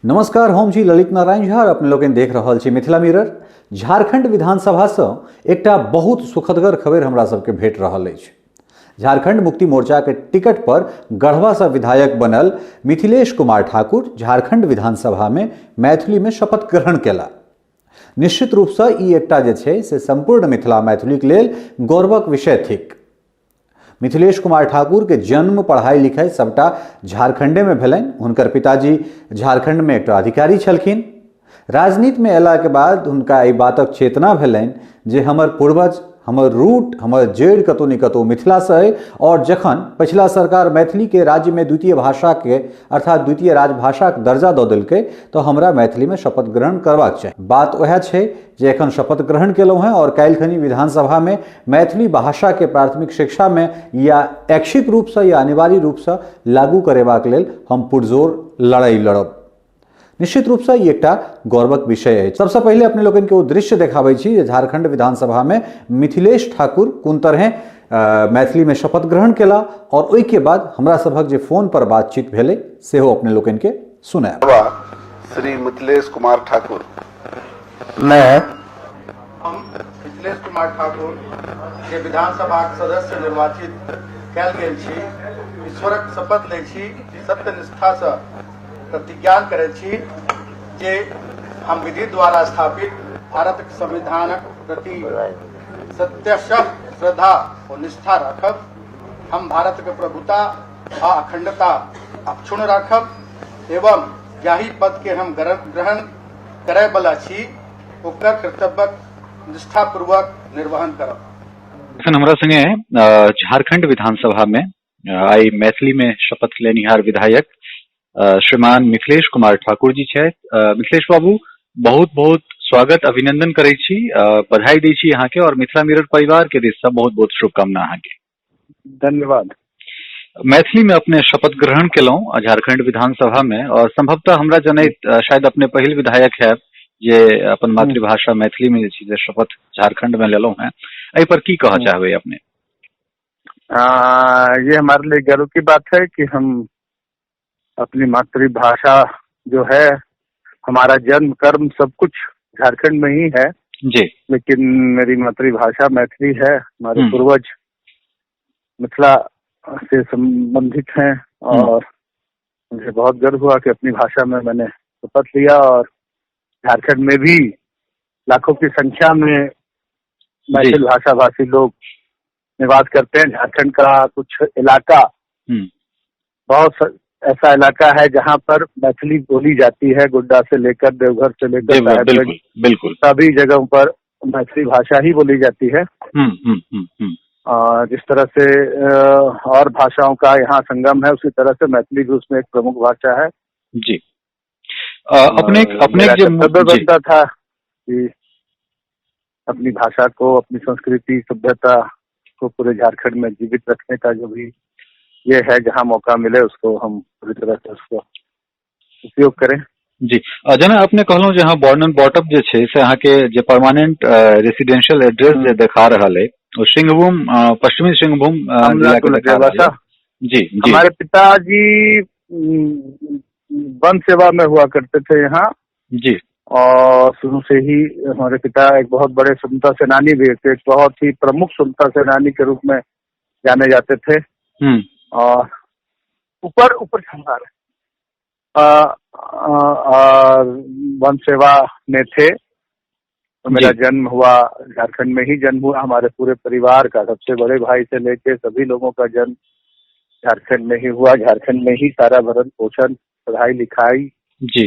नमस्कार, हम छी ललित नारायण झा और अपने लोकनि देख रहल छी मिथिला मिरर। झारखंड विधानसभा से एकटा बहुत सुखदगर खबर हमरा सबके भेट रहल अछि। झारखंड मुक्ति मोर्चा के टिकट पर गढ़वा से विधायक बनल मिथिलेश कुमार ठाकुर झारखंड विधानसभा में मैथिली में शपथ ग्रहण केला। निश्चित रूप से ई एकटा जे छै से संपूर्ण मिथिला मैथिलीक लेल गौरवक विषय थिक। मिथिलेश कुमार ठाकुर के जन्म, पढ़ाई लिखाई सबटा झारखंडे में भेलनि। हुनकर पिताजी झारखंड में एकटा अधिकारी छलखिन। राजनीति में अयला के बाद हुनका एहि बातक चेतना भेलनि जे हमर पूर्वज, हमर रूट, हमर जड़ि कतौ ने कतौ मिथिला से अइ और जखन पछिला सरकार मैथिली के राज्य में द्वितीय भाषा के अर्थात द्वितीय राजभाषा के दर्जा दऽ देलकै तऽ हमरा मैथिली में शपथ ग्रहण करबाक चाही। बात वएह छै जे एखन शपथ ग्रहण केलहुँ हेँ और काल्हि खनी विधानसभा में मैथिली भाषा के प्राथमिक शिक्षा में या ऐच्छिक रूप से या अनिवार्य रूप से लागू करेबाक लेल हम पुरजोर लड़ाई लड़ब। निश्चित रूप से ई एकटा गौरवक विषय अछि। सबसे पहिले अपने लोकनि के ओ दृश्य देखाबै छी जे झारखंड विधानसभा में मिथिलेश ठाकुर कोन तरहे मैथिली में शपथ ग्रहण केला और ओहि के बाद हमरा सभक जे फोन पर बातचीत भेलै सेहो अपने लोकनि के सुनायब। श्री मिथिलेश कुमार ठाकुर। मैं हम मिथिलेश कुमार ठाकुर जे विधानसभाक सदस्य निर्वाचित कयल गेल छी, ईश्वरक शपथ लै छी, सत्यनिष्ठासँ प्रतिज्ञान करैत छी जे हम विधि द्वारा स्थापित भारतक संविधानक प्रति सत्यशः श्रद्धा और निष्ठा राखब। हम भारतक प्रभुता आ अखंडता अक्षुण्ण राखब एवं जाहि पद के हम ग्रहण करय बला छी ओकर कर्तव्यक निष्ठापूर्वक निर्वहन करब। एखन हमरा संगे झारखंड विधानसभा में आइ मैथिली में शपथ लेनिहार विधायक श्रीमान मिथिलेश कुमार ठाकुर जी छथि। मिथिलेश बाबू, बहुत बहुत स्वागत अभिनंदन करै छी, बधाई दै छी अहाँके और मिथिला मिरर परिवार के दिस से बहुत बहुत शुभकामना अहाँके। धन्यवाद। मैथिली में अपने शपथ ग्रहण केलहुँ झारखंड विधानसभा में और संभवतः हमरा जनैत शायद अपने पहिल विधायक है जे अपन मातृभाषा मैथिली में जे छै से शपथ झारखंड में लेलहुँ हैं। एहि पर की कहऽ चाहबै अपने? ये हमारे लिए गर्व की बात है कि हम अपनी मातृभाषा जो है, हमारा जन्म कर्म सब कुछ झारखंड में ही है जी, लेकिन मेरी मातृभाषा मैथिली है। हमारे पूर्वज मिथिला से संबंधित हैं और मुझे बहुत गर्व हुआ कि अपनी भाषा में मैंने शपथ लिया और झारखंड में भी लाखों की संख्या में मैथिल भाषा भाषी लोग निवास करते हैं। झारखंड का कुछ इलाका बहुत ऐसा इलाका है जहाँ पर मैथिली बोली जाती है, गोड्डा से लेकर देवघर से लेकर साहेबगंज, बिल्कुल, बिल्कुल। सभी जगहों पर मैथिली भाषा ही बोली जाती है। जिस तरह से और भाषाओं का यहाँ संगम है, उसी तरह से मैथिली भी उसमें एक प्रमुख भाषा है। जी। अपने अपने मेरा जो कर्तव्य जी। बनता था कि अपनी भाषा को, अपनी संस्कृति, सभ्यता को पूरे झारखंड में जीवित रखने का जो भी ये है, जहाँ मौका मिले उसको हम पूरी तरह से उसको उपयोग करें। जी, जेना अपने कहलहुँ जे अहाँ बॉर्न एंड बॉटअप जे छै से अहाँके जे परमानेंट रेसिडेंशियल एड्रेस जे देखा रहल अइ ओ सिंहभूम, पश्चिमी सिंहभूम जिला के देखा रहल अइ। जी, जी। हमारे पिताजी वन सेवा में हुआ करते थे यहाँ। जी। और शुरू से ही हमारे पिता एक बहुत बड़े स्वतंत्रता सेनानी भी थे, एक बहुत ही प्रमुख स्वतंत्रता सेनानी के रूप में जाने जाते थे। और ऊपर ऊपर वन सेवा में थे। तो मेरा जन्म हुआ झारखंड में ही जन्म हुआ। हमारे पूरे परिवार का, सबसे बड़े भाई से लेके सभी लोगों का जन्म झारखंड में ही हुआ। झारखंड में ही सारा भरण पोषण, पढ़ाई लिखाई जी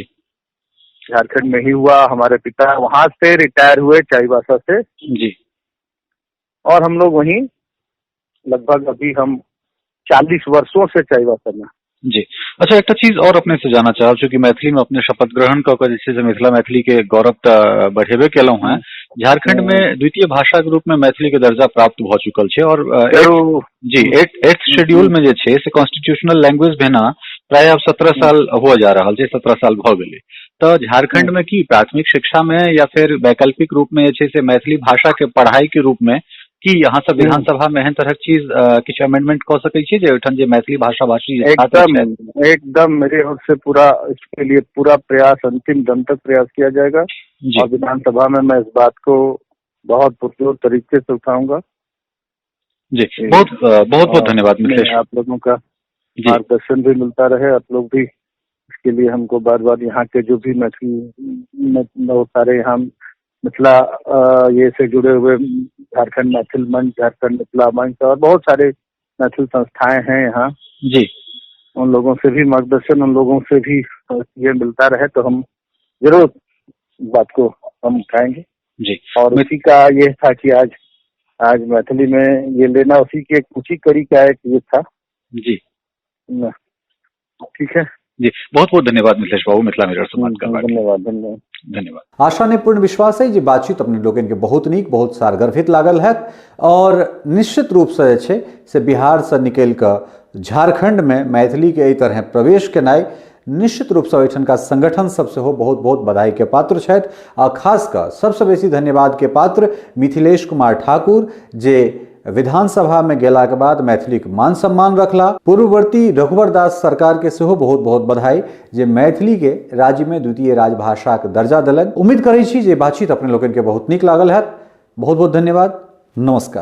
झारखंड में ही हुआ। हमारे पिता वहाँ से रिटायर हुए चाईबासा से जी, और हम लोग वहीं लगभग अभी हम 40 वर्षों से चाईबासा में। जी। अच्छा, एकटा चीज और अपने से जानना चाहब, चूंकि मैथिली में अपने शपथ ग्रहण कऽ के जे छै से मिथिला मैथिली के गौरव तऽ बढ़ेबे केलहुँ हैं। झारखंड में द्वितीय भाषा के रूप में मैथिली के दर्जा प्राप्त भऽ चुकल छै और जी एट्थ शेड्यूल में जे छै से कॉन्स्टिट्यूशनल लैंग्वेज भेना प्राय आब 17 साल हुआ जा रहल छै, 17 साल भऽ गेलै। तऽ झारखंड में की प्राथमिक शिक्षा में या फिर वैकल्पिक रूप में जे छै से मैथिली भाषा के पढ़ाई के रूप में की अहाँ सब विधानसभा में एहन तरहक चीज किछु अमेंडमेंट कऽ सकै छी जे ओहिठाम जे मैथिली भाषा भाषी जे छात्र एकदम छथि? एकदम मेरे ओर से पूरा इसके लिए पूरा प्रयास, अंतिम दम तक प्रयास किया जाएगा। जी। और विधानसभा में मैं इस बात को बहुत पुरजोर तरीके से उठाऊंगा। जी, बहुत बहुत बहुत और धन्यवाद मिथिलेश। आप लोगों का जी। मार्गदर्शन भी मिलता रहे, आप लोग भी इसके लिए हमको बार बार यहाँ के जो भी मैथिली बहुत सारे यहाँ मिथिला ये से जुड़े हुए झारखंड मैथिल मंच, झारखंड मिथिला मंच और बहुत सारे मैथिल संस्थाएं हैं यहाँ। जी। उन लोगों से भी मार्गदर्शन, उन लोगों से भी ये मिलता रहे तो हम जरूर बात को हम उठाएंगे। जी। और उसी का ये था कि आज मैथिली में ये लेना उसी कड़ी का एक ये था। जी। ठीक है। जी, बहुत बहुत धन्यवाद मिथिलेश बाबू मिथिला मिरर से बात करबाक। धन्यवाद, धन्यवाद। धन्यवाद। आशा ने पूर्ण विश्वास है जे बातचीत अपने लोकनि के बहुत नीक, बहुत सारगर्भित लागल हैत और निश्चित रूप से जे छै से बिहार से निकलि कऽ झारखंड में मैथिली के एहि तरह प्रवेश केनाइ निश्चित रूप से ओहिठनका संगठन सब सेहो बहुत बहुत बधाई के पात्र छथि आ खास कऽ सबसँ बेसी धन्यवाद के पात्र मिथिलेश कुमार ठाकुर जे विधानसभा में गेला के बाद मैथिलीक मान सम्मान रखला। पूर्ववर्ती रघुवर दास सरकार के सेहो बहुत बहुत बधाई जे मैथिली के राज्य में द्वितीय राजभाषाक दर्जा देलनि। उम्मीद करै छी जे बातचीत अपने लोकनि के बहुत नीक लागल हैत। बहुत बहुत धन्यवाद। नमस्कार।